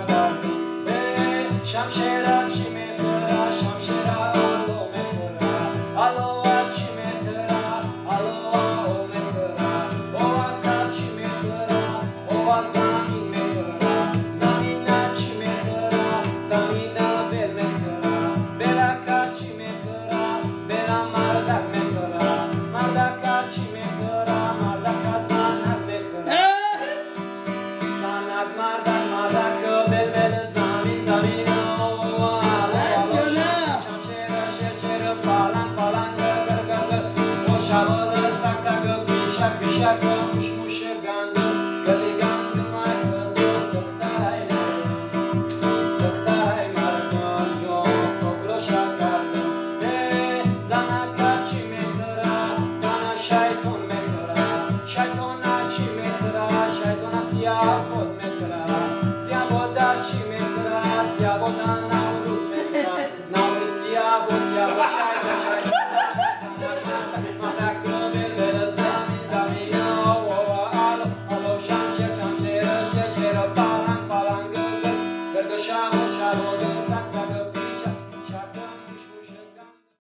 кардам. Шамшера чӣ мехӯра, шамшера ало мехӯра, алова чӣ мехӯра, алова о мехӯра, овака чӣ мехӯра, ова замин мехӯра, замина чӣ мехӯра, замина бел мехӯра, белака чӣ мехӯра, бела мардак мехӯра, мардака чӣ мехӯра, мардака занак мехӯра. Занак, мардак, мардак, бел, бел, замин, замин, шамшера, шер, шер, паланг, паланг, гар, гар, гар, шабол, саг, саг, бишак, бишак, муш, муш, гандум, гали, гандум, ай духтарай, духтарай, мардум ҷон, коклоша кардум. Занака чӣ мехӯра, зана шайтон мехӯра, шайтона чӣ мехӯра, шайтона сиябод мехӯра, сиябода чӣ мехӯра, сиябода Наврӯз мехӯра, Наврӯз, сиябод, сиябод, шайтон, шайтон, мардак.